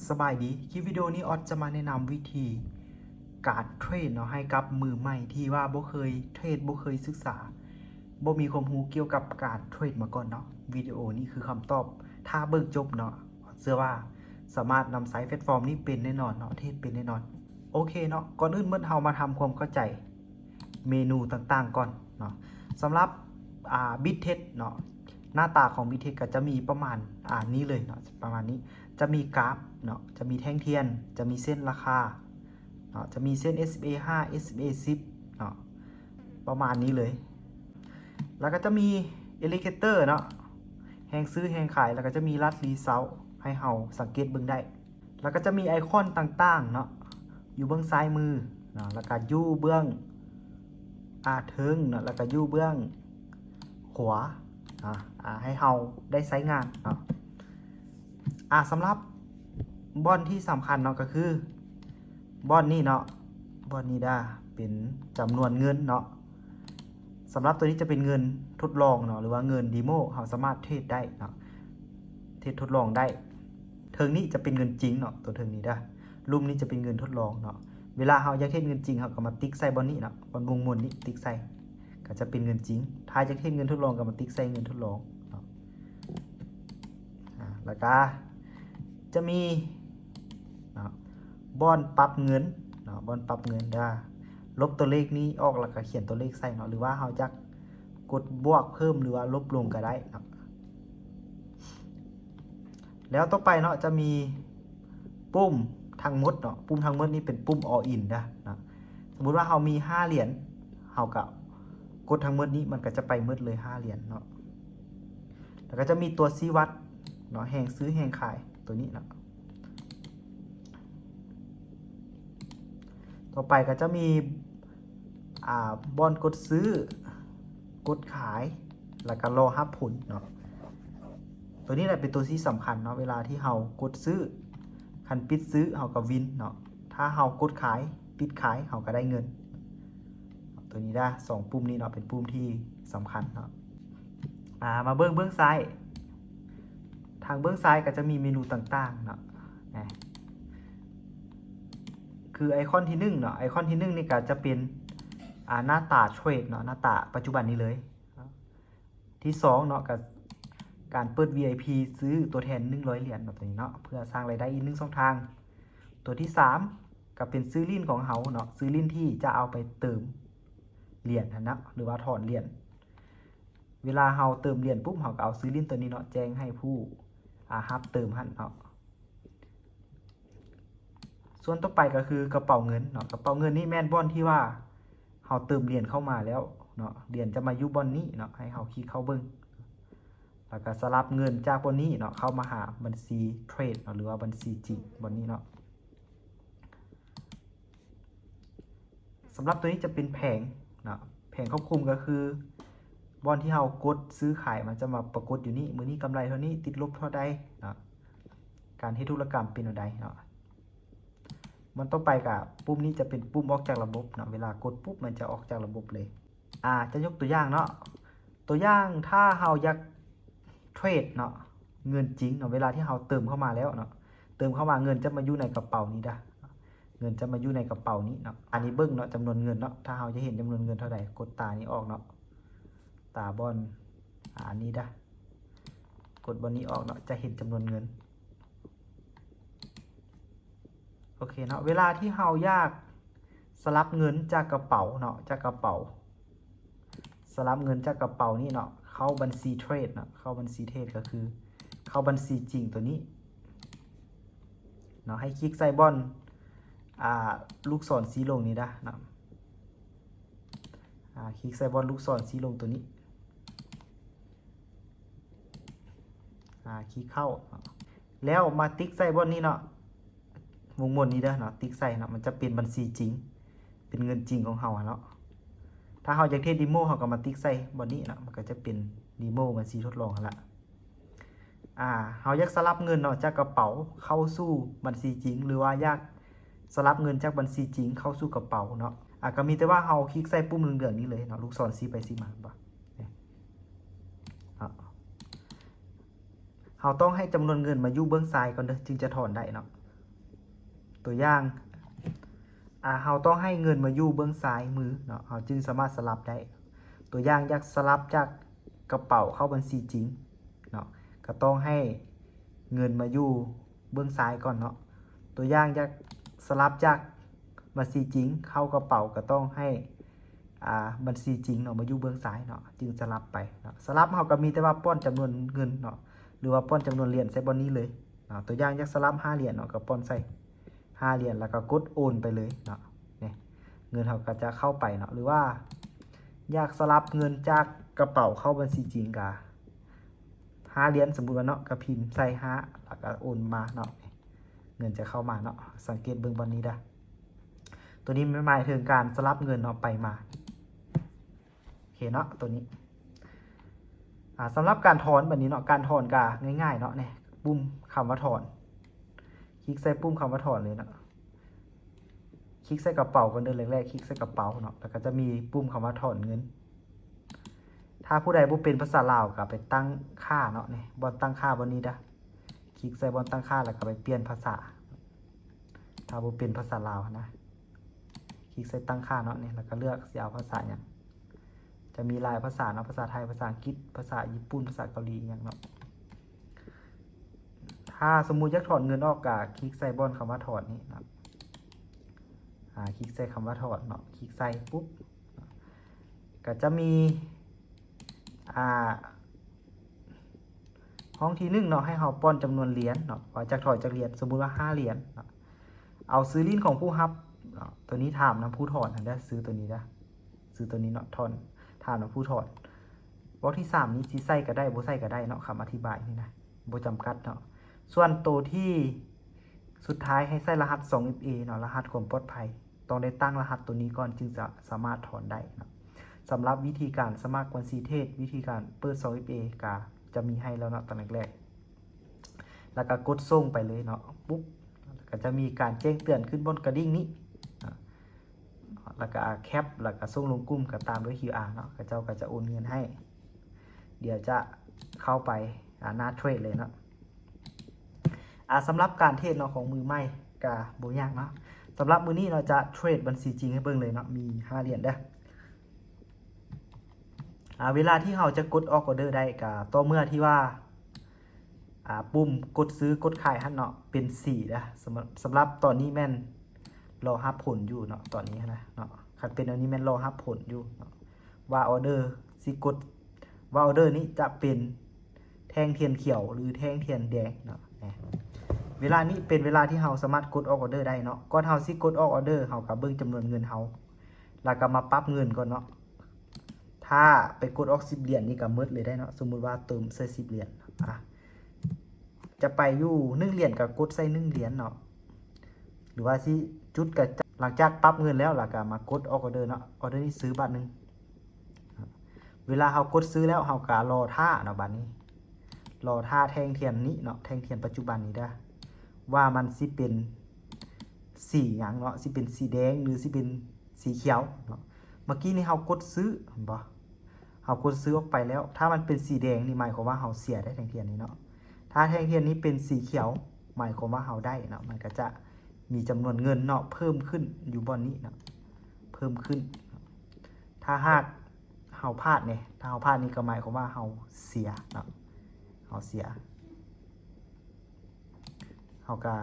ສະບາຍດີ, ຄລິບວິດີໂອນີ້ອອດຈະມາແນະນຳວິທີການເທຣດເນາະ ໃຫ້ກັບມືໃໝ່ທີ່ວ່າບໍ່ເຄີຍເທຣດ, ບໍ່ເຄີຍສຶກສາ, ບໍ່ມີຄວາມຮູ້ກ່ຽວກັບການເທຣດມາກ່ອນເນາະ. ວິດີໂອນີ້ຄືຄຳຕອບ, ຖ້າເບິ່ງຈົບເນາະ, ເຊື່ອວ່າສາມາດນຳໃຊ້ແພລດຟອມນີ້ເປັນແນ່ນອນເນາະ, ເທຣດເປັນແນ່ນອນ. ໂອເຄເນາະ, ກ່ອນອື່ນໝົດເຮົາມາທຳຄວາມເຂົ້າໃຈເມນູຕ່າງໆກ່ອນເນາະ. ສຳລັບ ອ່າ ບິດເທຣດເນາະ, ໜ້າຕາຂອງບິດເທຣດກໍຈະມີປະມານ ອ່າ ນີ້ເລີຍເນາະ, ປະມານນີ້. ຈະມີກາຟເນາະ, ຈະມີແທ່ງທຽນ, ຈະມີເສັ້ນລາຄາເນາະ, ຈະມີເສັ້ນ ເອສເອຫ້າ ເອສເອສິບເນາະ, ປະມານນີ້ເລີຍ. ແລ້ວກໍຈະມີ indicator ເນາະ, ແຮງຊື້ແຮງຂາຍ, ແລ້ວກໍຈະມີລັດຣີເຊົາ ໃຫ້ເຮົາສັງເກດເບິ່ງໄດ້. ແລ້ວກໍຈະມີໄອຄອນຕ່າງໆເນາະ ຢູ່ເບື້ອງຊ້າຍມືເນາະ, ແລ້ວກໍຢູ່ເບື້ອງ ອ່າ ເທິງເນາະ, ແລ້ວກໍຢູ່ເບື້ອງຂວາເນາະ, ອ່າ ໃຫ້ເຮົາໄດ້ໃຊ້ງານເນາະ. ອ່າ ສຳລັບບ່ອນທີ່ສຳຄັນເນາະ ກໍຄືບ່ອນນີ້ເນາະ, ບ່ອນນີ້ດາ ເປັນຈຳນວນເງິນເນາະ. ສຳລັບຕົວນີ້ຈະເປັນເງິນທົດລອງເນາະ ຫຼືວ່າເງິນເດໂມ, ເຮົາສາມາດເທຣດໄດ້ເນາະ, ເທຣດທົດລອງໄດ້. ເທິງນີ້ຈະເປັນເງິນຈິງເນາະ, ຕົວເທິງນີ້ເດີ້, ລຸ່ມນີ້ຈະເປັນເງິນທົດລອງເນາະ. ເວລາເຮົາຢາກເທຣດເງິນຈິງ ເຮົາກໍມາຕິກໃສ່ບ່ອນນີ້ເນາະ, ບ່ອນວົງມົນນີ້ຕິກໃສ່ ກໍຈະເປັນເງິນຈິງ. ຖ້າຢາກເທຣດເງິນທົດລອງ ກໍມາຕິກໃສ່ເງິນທົດລອງເນາະ. ອາ ແລ້ວກໍຈະມີ ເນາະ ບ່ອນປັບເງິນເນາະ, ບ່ອນປັບເງິນດາ ລົບຕົວເລກນີ້ອອກ ແລ້ວກໍຂຽນຕົວເລກໃສ່ເນາະ, ຫຼືວ່າເຮົາຢາກກົດບວກເພີ່ມ ຫຼືວ່າລົບລົງກໍໄດ້ເນາະ. ແລ້ວຕໍ່ໄປເນາະ ຈະມີປຸ່ມທັງໝົດເນາະ, ປຸ່ມທັງໝົດນີ້ເປັນປຸ່ມ all in ເດີ້ເນາະ. ສົມມຸດວ່າເຮົາມີຫ້າຫຼຽນ ເຮົາກໍກົດທັງໝົດນີ້ ມັນກໍຈະໄປໝົດເລີຍຫ້າຫຼຽນເນາະ. ແລ້ວກໍຈະມີຕົວຊີ້ວັດເນາະ, ແຮງຊື້ແຮງຂາຍຕົວນີ້ເນາະ. ຕໍ່ໄປກໍຈະມີ ອ່າ ບ່ອນກົດຊື້ ກົດຂາຍ ແລ້ວກໍລໍຮັບຜົນເນາະ. ຕົວນີ້ແຫຼະເປັນຕົວທີ່ສຳຄັນເນາະ, ເວລາທີ່ເຮົາກົດຊື້ ຄັນປິດຊື້ເຮົາກໍວິນເນາະ, ຖ້າເຮົາກົດຂາຍ ປິດຂາຍ ເຮົາກໍໄດ້ເງິນ. ຕົວນີ້ນະ ສອງປຸ່ມນີ້ເນາະ ເປັນປຸ່ມທີ່ສຳຄັນເນາະ. ອາ ມາເບິ່ງເບື້ອງຊ້າຍ, ທາງເບື້ອງຊ້າຍກໍຈະມີເມນູຕ່າງໆເນາະ. ອາ ຄືໄອຄອນທີໜຶ່ງເນາະ, ໄອຄອນທີໜຶ່ງນີ້ກໍຈະເປັນ ອາ ໜ້າຕາເທຣດເນາະ, ໜ້າຕາປັດຈຸບັນນີ້ເລີຍ. ທີສອງເນາະ ກໍການເປີດ ວີໄອພີ ຊື້ຕົວແທນໜຶ່ງຮ້ອຍຫຼຽນເນາະ ຕົວນີ້ເນາະ ເພື່ອສ້າງລາຍໄດ້ອີກໜຶ່ງຊ່ອງທາງ. ຕົວທີສາມ ກໍເປັນຊື່ຫຼິ້ນຂອງເຮົາເນາະ, ຊື່ຫຼິ້ນທີ່ຈະເອົາໄປເຕີມຫຼຽນຫັ້ນນະ ຫຼືວ່າຖອນຫຼຽນ. ເວລາເຮົາເຕີມຫຼຽນປຸບ ເຮົາກໍເອົາຊື່ຫຼິ້ນຕົວນີ້ເນາະ ແຈ້ງໃຫ້ຜູ້ ອາ ຮັບເຕີມຫັ້ນເນາະ. ສ່ວນຕໍ່ໄປກໍຄືກະເປົາເງິນເນາະ, ກະເປົາເງິນນີ້ແມ່ນບ່ອນທີ່ວ່າເຮົາເຕີມຫຼຽນເຂົ້າມາແລ້ວເນາະ, ຫຼຽນຈະມາຢູ່ບ່ອນນີ້ເນາະ, ໃຫ້ເຮົາຄລິກເຂົ້າເບິ່ງ ແລ້ວກໍສະຫຼັບເງິນຈາກບ່ອນນີ້ເນາະ ເຂົ້າມາຫາບັນຊີເທຣດເນາະ ຫຼືວ່າບັນຊີຈິງບ່ອນນີ້ເນາະ. ສຳລັບຕົວນີ້ຈະເປັນແຜງເນາະ, ແຜງຄວບຄຸມກໍຄືບ່ອນທີ່ເຮົາກົດຊື້ຂາຍ ມັນຈະມາປາກົດຢູ່ນີ້, ມື້ນີ້ກຳໄລເທົ່ານີ້ ຕິດລົບເທົ່າໃດເນາະ, ການເຮັດທຸລະກຳເປັນແນວໃດເນາະ. ມັນຕໍ່ໄປກະປຸ່ມນີ້ຈະເປັນປຸ່ມອອກຈາກລະບົບເນາະ, ເວລາກົດປຸບມັນຈະອອກຈາກລະບົບເລີຍ. ອາ ຈະຍົກຕົວຢ່າງເນາະ, ຕົວຢ່າງຖ້າເຮົາຢາກເທຣດເນາະ ເງິນຈິງເນາະ, ເວລາທີ່ເຮົາເຕີມເຂົ້າມາແລ້ວເນາະ, ເຕີມເຂົ້າມາເງິນຈະມາຢູ່ໃນກະເປົານີ້ດາ, ເງິນຈະມາຢູ່ໃນກະເປົານີ້ເນາະ. ອັນນີ້ເບິ່ງເນາະ ຈຳນວນເງິນເນາະ, ຖ້າເຮົາຢາກເຫັນຈຳນວນເງິນເທົ່າໃດ ກົດຕານີ້ອອກເນາະ, ຕາບ່ອນ ອາ ອັນນີ້ດາ, ກົດບ່ອນນີ້ອອກເນາະ ຈະເຫັນຈຳນວນເງິນ. ໂອເຄເນາະ, ເວລາທີ່ເຮົາຢາກສະຫຼັບເງິນຈາກກະເປົາເນາະ, ຈາກກະເປົາ ສະຫຼັບເງິນຈາກກະເປົານີ້ເນາະ ເຂົ້າບັນຊີເທຣດເນາະ, ເຂົ້າບັນຊີເທຣດກໍຄືເຂົ້າບັນຊີຈິງຕົວນີ້ເນາະ, ໃຫ້ຄລິກໃສ່ບ່ອນ ອາ ລູກສອນຊີ້ລົງນີ້ດາເນາະ, ອາ ຄລິກໃສ່ບ່ອນລູກສອນຊີ້ລົງຕົວນີ້. ອາ ຄລິກເຂົ້າເນາະ ແລ້ວມາຕິກໃສ່ບ່ອນນີ້ເນາະ, ວົງມົນນີ້ເດີເນາະ, ຕິກໃສ່ເນາະ, ມັນຈະເປັນບັນຊີຈິງ ເປັນເງິນຈິງຂອງເຮົາຫັ້ນເນາະ. ຖ້າເຮົາຢາກເທຣດເດໂມ ເຮົາກໍມາຕິກໃສ່ບ່ອນນີ້ເນາະ, ມັນກໍຈະເປັນເດໂມ ບັນຊີທົດລອງຫັ້ນລະ. ອາ ເຮົາຢາກສະຫຼັບເງິນເນາະ ຈາກກະເປົາເຂົ້າສູ່ບັນຊີຈິງ ຫຼືວ່າຢາກສະຫຼັບເງິນຈາກບັນຊີຈິງເຂົ້າສູ່ກະເປົາເນາະ, ອາ ກໍມີແຕ່ວ່າເຮົາຄລິກໃສ່ປຸ່ມເຫຼືອງໆນີ້ເລີຍເນາະ, ລູກສອນຊີ້ໄປຊີ້ມາ ເຫັນບໍ່? ເຮົາຕ້ອງໃຫ້ຈຳນວນເງິນມາຢູ່ເບື້ອງຊ້າຍກ່ອນເດີ ຈຶ່ງຈະຖອນໄດ້ເນາະ. ຕົວຢ່າງ ອາ ເຮົາຕ້ອງໃຫ້ເງິນມາຢູ່ເບື້ອງຊ້າຍມືເນາະ ເຮົາຈຶ່ງສາມາດສະຫຼັບໄດ້. ຕົວຢ່າງ ຢາກສະຫຼັບຈາກກະເປົາເຂົ້າບັນຊີຈິງເນາະ ກໍຕ້ອງໃຫ້ເງິນມາຢູ່ເບື້ອງຊ້າຍກ່ອນເນາະ. ຕົວຢ່າງ ຢາກສະຫຼັບຈາກບັນຊີຈິງເຂົ້າກະເປົາ ກໍຕ້ອງໃຫ້ ອາ ບັນຊີຈິງເນາະ ມາຢູ່ເບື້ອງຊ້າຍເນາະ ຈຶ່ງສະຫຼັບໄປເນາະ. ສະຫຼັບເຮົາກໍມີແຕ່ວ່າປ້ອນຈຳນວນເງິນເນາະ ຫຼືວ່າປ້ອນຈຳນວນຫຼຽນໃສ່ບ່ອນນີ້ເລີຍເນາະ. ຕົວຢ່າງ ຢາກສະຫຼັບຫ້າຫຼຽນເນາະ ກໍປ້ອນໃສ່ຫ້າຫຼຽນ ແລ້ວກໍກົດໂອນໄປເລີຍເນາະ. ນີ້ ເງິນເຮົາກໍຈະເຂົ້າໄປເນາະ. ຫຼືວ່າຢາກສະຫຼັບເງິນຈາກກະເປົາເຂົ້າບັນຊີຈິງ ກໍຫ້າຫຼຽນ ສົມມຸດວ່າເນາະ ກໍພິມໃສ່ຫ້າ ແລ້ວກໍໂອນມາເນາະ ເງິນຈະເຂົ້າມາເນາະ. ສັງເກດເບິ່ງບ່ອນນີ້ເດີ້ ຕົວນີ້ມັນໝາຍເຖິງການສະຫຼັບເງິນເນາະ ໄປມາ. ໂອເຄເນາະ ຕົວນີ້ ອາ ສຳລັບການຖອນບັດນີ້ເນາະ ການຖອນກໍງ່າຍໆເນາະ. ນີ້ ປຸ່ມຄຳວ່າຖອນ ຄລິກໃສ່ປຸ່ມຄຳວ່າຖອນເລີຍເນາະ. ຄລິກໃສ່ກະເປົາກ່ອນເດີ້ ແລກໆ ຄລິກໃສ່ກະເປົາເນາະ ແລ້ວກໍຈະມີປຸ່ມຄຳວ່າຖອນເງິນ. ຖ້າຜູ້ໃດບໍ່ເປັນພາສາລາວກໍໄປຕັ້ງຄ່າເນາະ ນີ້ ບ່ອນຕັ້ງຄ່າບ່ອນນີ້ເດີ້. ຄລິກໃສ່ບ່ອນຕັ້ງຄ່າ ແລ້ວກໍໄປປ່ຽນພາສາ ຖ້າບໍ່ເປັນພາສາລາວນະ. ຄລິກໃສ່ຕັ້ງຄ່າເນາະ ນີ້ ແລ້ວກໍເລືອກຊິເອົາພາສາຫຍັງ. ຈະມີຫຼາຍພາສາເນາະ ພາສາໄທ ພາສາອັງກິດ ພາສາຍີ່ປຸ່ນ ພາສາເກົາຫຼີ ອີ່ຫຍັງເນາະ. ຖ້າສົມມຸດຢາກຖອນເງິນອອກ ກໍຄລິກໃສ່ບ່ອນຄຳວ່າຖອນນີ້ເນາະ. ອາ ຄລິກໃສ່ຄຳວ່າຖອນເນາະ ຄລິກໃສ່ປຸບ ກໍຈະມີ ອາ ຫ້ອງທີໜຶ່ງເນາະ ໃຫ້ເຮົາປ້ອນຈຳນວນຫຼຽນເນາະ ວ່າຈະຖອນຈັກຫຼຽນ ສົມມຸດວ່າຫ້າຫຼຽນເນາະ. ເອົາຊື່ຫຼິ້ນຂອງຜູ້ຮັບເນາະ ຕົວນີ້ຖາມນຳຜູ້ຖອນຫັ້ນເດີ້ ຊື່ຕົວນີ້ເດີ້ ຊື່ຕົວນີ້ເນາະ ຖອນ ຖາມນຳຜູ້ຖອນ. ບລັອກທີສາມນີ້ຊິໃສ່ກໍໄດ້ ບໍ່ໃສ່ກໍໄດ້ເນາະ ຄຳອະທິບາຍນີ້ນະ ບໍ່ຈຳກັດເນາະ. ສ່ວນໂຕທີສຸດທ້າຍໃຫ້ໃສ່ລະຫັດສອງເອັຟເອເນາະ ລະຫັດຄວາມປອດໄພ. ຕ້ອງໄດ້ຕັ້ງລະຫັດໂຕນີ້ກ່ອນ ຈຶ່ງຈະສາມາດຖອນໄດ້ເນາະ. ສຳລັບວິທີການສະໝັກບັນຊີເທຣດ ວິທີການເປີດສອງເອັຟເອ ກໍຈະມີໃຫ້ແລ້ວເນາະ ຕອນແລກໆ ແລ້ວກໍກົດສົ່ງໄປເລີຍເນາະ ປຸບ ກໍຈະມີການແຈ້ງເຕືອນຂຶ້ນບ່ອນກະດິ່ງນີ້ ແລ້ວກໍແຄັບ ແລ້ວກໍສົ່ງລົງກຸ່ມ ກໍຕາມດ້ວຍຄິວອາເນາະ ເຂົາເຈົ້າກໍຈະໂອນເງິນໃຫ້. ດຽວຈະເຂົ້າໄປ ອາ ໜ້າເທຣດເລີຍເນາະ. ອາ ສຳລັບການເທຣດເນາະ ຂອງມືໃໝ່ກະບໍ່ຍາກເນາະ. ສຳລັບມື້ນີ້ເນາະ ຈະເທຣດບັນຊີຈິງໃຫ້ເບິ່ງເລີຍເນາະ ມີຫ້າຫຼຽນເດີ້. ອາ ເວລາທີ່ເຮົາຈະກົດອອກອອເດີໄດ້ ກະຕໍ່ເມື່ອທີ່ວ່າ ອາ ປຸ່ມກົດຊື້ກົດຂາຍຫັ້ນເນາະ ເປັນສີເດີ້. ສຳ ສຳລັບຕອນນີ້ແມ່ນລໍຮັບຜົນຢູ່ເນາະ ຕອນນີ້ນະເນາະ. ຄັນເປັນແນວນີ້ແມ່ນລໍຮັບຜົນຢູ່ເນາະ ວ່າອອເດີຊິກົດ ວ່າອອເດີນີ້ຈະເປັນແທ່ງທຽນຂຽວ ຫຼື ແທ່ງທຽນແດງເນາະ. ເວລານີ້ເປັນເວລາທີ່ເຮົາສາມາດກົດອອກອອເດີໄດ້ເນາະ. ກ່ອນເຮົາຊິກົດອອກອອເດີ ເຮົາກໍເບິ່ງຈຳນວນເງິນເຮົາ ແລ້ວກໍມາປັບເງິນກ່ອນເນາະ. ຖ້າໄປກົດອອກສິບຫຼຽນນີ້ກໍໝົດເລີຍໄດ້ເນາະ. ສົມມຸດວ່າເຕີມໃສ່ສິບຫຼຽນ ອາ ຈະໄປຢູ່ໜຶ່ງຫຼຽນກໍກົດໃສ່ໜຶ່ງຫຼຽນເນາະ ຫຼືວ່າຊິຈຸດກໍ ຫຼັງຈາກປັບເງິນແລ້ວ ແລ້ວກໍມາກົດອອກອອເດີເນາະ. ອອເດີນີ້ຊື້ບາດໜຶ່ງ. ເວລາເຮົາກົດຊື້ແລ້ວ ເຮົາກໍລໍຖ້າເນາະ ບາດນີ້ ລໍຖ້າແທ່ງທຽນນີ້ເນາະ ແທ່ງທຽນປັດຈຸບັນນີ້ເດີ້ ວ່າມັນຊິເປັນສີຫຍັງເນາະ ຊິເປັນສີແດງ ຫຼື ຊິເປັນສີຂຽວເນາະ. ເມື່ອກີ້ນີ້ເຮົາກົດຊື້ ເຫັນບໍ່? ເຮົາກົດຊື້ອອກໄປແລ້ວ ຖ້າມັນເປັນສີແດງນີ້ ໝາຍຄວາມວ່າເຮົາເສຍໄດ້ແທ່ງທຽນນີ້ເນາະ. ຖ້າແທ່ງທຽນນີ້ເປັນສີຂຽວ ໝາຍຄວາມວ່າເຮົາໄດ້ເນາະ ມັນກໍຈະມີຈຳນວນເງິນເນາະ ເພີ່ມຂຶ້ນຢູ່ບ່ອນນີ້ເນາະ ເພີ່ມຂຶ້ນ. ຖ້າຫາກເຮົາພາດນີ້ ຖ້າເຮົາພາດນີ້ກໍໝາຍຄວາມວ່າເຮົາເສຍເນາະ ເຮົາເສຍ. ເຮົາກໍ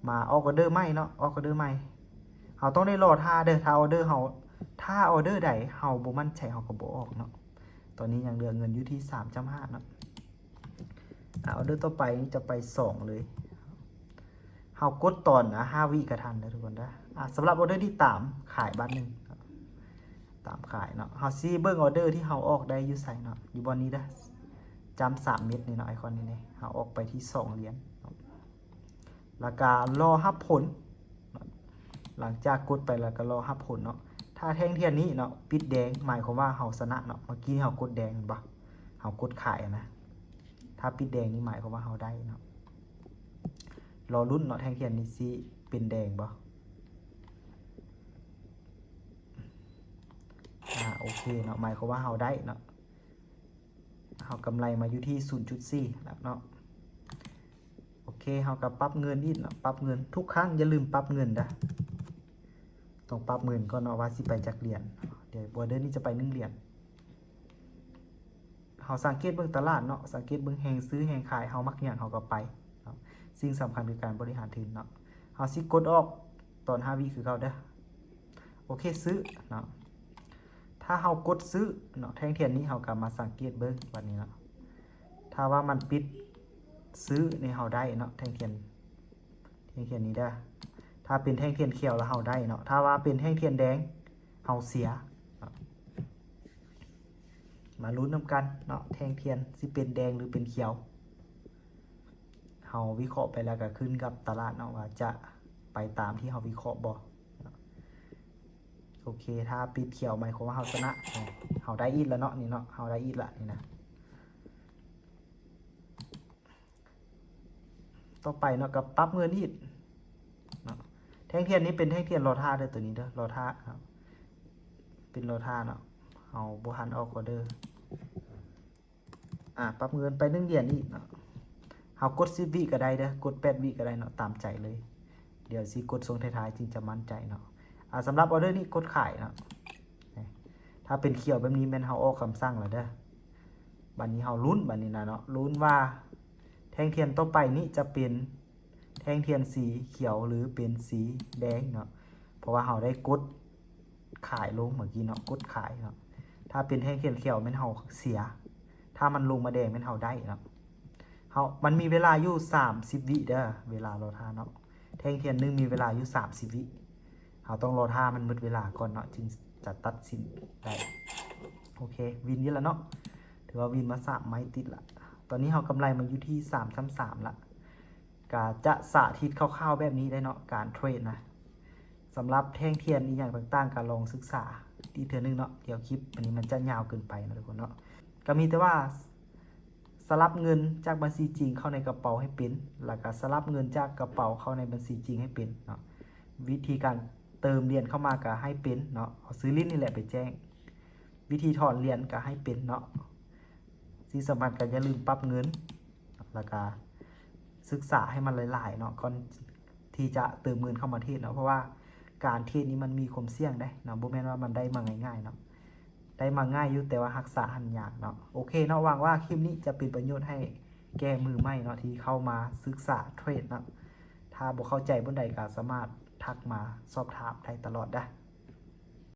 ມາອອກອອເດີໃໝ່ເນາະ ອອກອອເດີໃໝ່. ເຮົາຕ້ອງໄດ້ລໍຖ້າເດີ້ ຖ້າອອເດີເຮົາ ຖ້າອອເດີໃດເຮົາບໍ່ໝັ້ນໃຈ ເຮົາກໍບໍ່ອອກເນາະ. ຕອນນີ້ຍັງເຫຼືອເງິນຢູ່ທີ່ສາມຈຸດຫ້າເນາະ. ອາ ອອເດີຕໍ່ໄປນີ້ຈະໄປສອງເລີຍ. ເຮົາກົດຕອນ ອາ ຫ້າວິກໍທັນເດີ້ທຸກຄົນເດີ້. ອາ ສຳລັບອອເດີທີ່ຕາມຂາຍບາດໜຶ່ງ ຕາມຂາຍເນາະ. ເຮົາຊິເບິ່ງອອເດີທີ່ເຮົາອອກໄດ້ຢູ່ໃສເນາະ ຢູ່ບ່ອນນີ້ເດີ້ ຈ້ຳສາມເມັດນີ້ເນາະ ໄອຄອນນີ້ເນາະ. ເຮົາອອກໄປທີ່ສອງຫຼຽນເນາະ ແລ້ວກໍລໍຮັບຜົນ. ຫຼັງຈາກກົດໄປແລ້ວກໍລໍຮັບຜົນເນາະ. ຖ້າແທ່ງທຽນນີ້ເນາະ ປິດແດງ ໝາຍຄວາມວ່າເຮົາຊະນະເນາະ. ເມື່ອກີ້ເຮົາກົດແດງ ເຫັນບໍ່? ເຮົາກົດຂາຍນະ. ຖ້າປິດແດງນີ້ໝາຍຄວາມວ່າເຮົາໄດ້ເນາະ. ລໍລຸ້ນເນາະ ແທ່ງທຽນນີ້ຊິເປັນແດງບໍ່? ອາ ໂອເຄເນາະ ໝາຍຄວາມວ່າເຮົາໄດ້ເນາະ. ເຮົາກຳໄລມາຢູ່ທີ່ສູນຈຸດສີ່ແລ້ວເນາະ. ໂອ ເຄ ເຮົາກໍປັບເງິນອີກເນາະ ປັບເງິນ ທຸກຄັ້ງຢ່າລືມປັບເງິນເດີ້ ຕ້ອງປັບເງິນກ່ອນເນາະ ວ່າຊິໄປຈັກຫຼຽນ. ດຽວອອເດີນີ້ຈະໄປໜຶ່ງຫຼຽນ. ເຮົາສັງເກດເບິ່ງຕະຫຼາດເນາະ ສັງເກດເບິ່ງແຮງຊື້ແຮງຂາຍ ເຮົາມັກຫຍັງເຮົາກໍໄປເນາະ. ສິ່ງສຳຄັນຄືການບໍລິຫານທຶນເນາະ. ເຮົາຊິກົດອອກຕອນຫ້າວິຄືເກົ່າເດີ້. ໂອເຄ ຊື້ເນາະ. ຖ້າເຮົາກົດຊື້ເນາະ ແທ່ງທຽນນີ້ເຮົາກໍມາສັງເກດເບິ່ງບັດນີ້ເນາະ. ຖ້າວ່າມັນປິດຊື້ນີ້ເຮົາໄດ້ເນາະ ແທ່ງທຽນ ແທ່ງທຽນນີ້ເດີ້. ຖ້າເປັນແທ່ງທຽນຂຽວແລ້ວເຮົາໄດ້ເນາະ ຖ້າວ່າເປັນແທ່ງທຽນແດງເຮົາເສຍເນາະ. ມາລຸ້ນນຳກັນເນາະ ແທ່ງທຽນຊິເປັນແດງຫຼືເປັນຂຽວ. ເຮົາວິເຄາະໄປແລ້ວກໍຂຶ້ນກັບຕະຫຼາດເນາະ ວ່າຈະໄປຕາມທີ່ເຮົາວິເຄາະບໍ່ເນາະ. ໂອເຄ ຖ້າປິດຂຽວໝາຍຄວາມວ່າເຮົາຊະນະ ເຮົາໄດ້ອີກແລ້ວເນາະ ນີ້ເນາະ ເຮົາໄດ້ອີກລະນີ້ນະ. ຕໍ່ໄປເນາະ ກໍປັບເງິນອີກເນາະ. ແທ່ງທຽນນີ້ເປັນແທ່ງທຽນລໍຖ້າເດີ້ ໂຕນີ້ເດີ້ ລໍຖ້າເນາະ ເປັນລໍຖ້າເນາະ. ເຮົາບໍ່ທັນອອກອອເດີ ອາ ປັບເງິນໄປໜຶ່ງຫຼຽນອີກເນາະ. ເຮົາກົດສິບວິກໍໄດ້ເດີ້ ກົດແປດວິກໍໄດ້ເນາະ ຕາມໃຈເລີຍ. ດຽວຊິກົດຊ່ວງທ້າຍໆ ຈຶ່ງຈະໝັ້ນໃຈເນາະ. ອາ ສຳລັບອອເດີນີ້ກົດຂາຍເນາະ. ຖ້າເປັນຂຽວແບບນີ້ແມ່ນເຮົາອອກຄຳສັ່ງແລ້ວເດີ້. ບັດນີ້ເຮົາລຸ້ນ ບັດນີ້ນະເນາະ ລຸ້ນວ່າແທ່ງທຽນຕໍ່ໄປນີ້ຈະເປັນແທ່ງທຽນສີຂຽວ ຫຼືເປັນສີແດງເນາະ. ເພາະວ່າເຮົາໄດ້ກົດຂາຍລົງເມື່ອກີ້ເນາະ ກົດຂາຍເນາະ. ຖ້າເປັນແທ່ງທຽນຂຽວແມ່ນເຮົາເສຍ ຖ້າມັນລົງມາແດງແມ່ນເຮົາໄດ້ເນາະ. ເຮົາ ມັນມີເວລາຢູ່ສາມສິບວິເດີ້ ເວລາລໍຖ້າເນາະ. ແທ່ງທຽນໜຶ່ງມີເວລາຢູ່ສາມສິບວິ ເຮົາຕ້ອງລໍຖ້າມັນໝົດເວລາກ່ອນເນາະ ຈຶ່ງຈະຕັດສິນໄດ້. ໂອເຄ ວິນຢູ່ລະເນາະ ຖືວ່າວິນມາສາມໄມ້ຕິດລະ. ຕອນນີ້ເຮົາກຳໄລມາຢູ່ທີ່ສາມສ່ຳສາມລະ ກະຈະສາທິດຄ່າວໆແບບນີ້ໄດ້ເນາະ ການເທຣດນະ. ສຳລັບແທ່ງທຽນອີ່ຫຍັງຕ່າງໆ ກໍລອງສຶກສາອີກເທື່ອໜຶ່ງເນາະ. ດຽວຄລິບອັນນີ້ມັນຈະຍາວເກີນໄປເນາະທຸກຄົນເນາະ. ກໍມີແຕ່ວ່າ ສະຫຼັບເງິນຈາກບັນຊີຈິງເຂົ້າໃນກະເປົາໃຫ້ເປັນ ແລ້ວກະສະຫຼັບເງິນຈາກກະເປົາເຂົ້າໃນບັນຊີຈິງໃຫ້ເປັນເນາະ. ວິທີການເຕີມຫຼຽນເຂົ້າມາກະໃຫ້ເປັນເນາະ ເອົາຊື່ຫຼິ້ນນີ້ແຫຼະໄປແຈ້ງ. ວິທີຖອນຫຼຽນກະໃຫ້ເປັນເນາະ. ສິ່ງສຳຄັນກະຢ່າລືມປັບເງິນ ແລ້ວກະສຶກສາໃຫ້ມັນຫຼາຍໆເນາະ ກ່ອນທີ່ຈະເຕີມເງິນເຂົ້າມາເທຣດເນາະ. ເພາະວ່າການເທຣດນີ້ມັນມີຄວາມສ່ຽງເດ້ເນາະ ບໍ່ແມ່ນວ່າມັນໄດ້ມາງ່າຍໆເນາະ. ໄດ້ມາງ່າຍຢູ່ ແຕ່ວ່າຮັກສາຫັ້ນຍາກເນາະ. ໂອເຄເນາະ ຫວັງວ່າຄລິບນີ້ຈະເປັນປະໂຫຍດໃຫ້ແກ່ມືໃໝ່ເນາະ ທີ່ເຂົ້າມາສຶກສາເທຣດເນາະ. ຖ້າບໍ່ເຂົ້າໃຈບ່ອນໃດກໍສາມາດທັກມາສອບຖາມໄດ້ຕະຫຼອດເດີ້.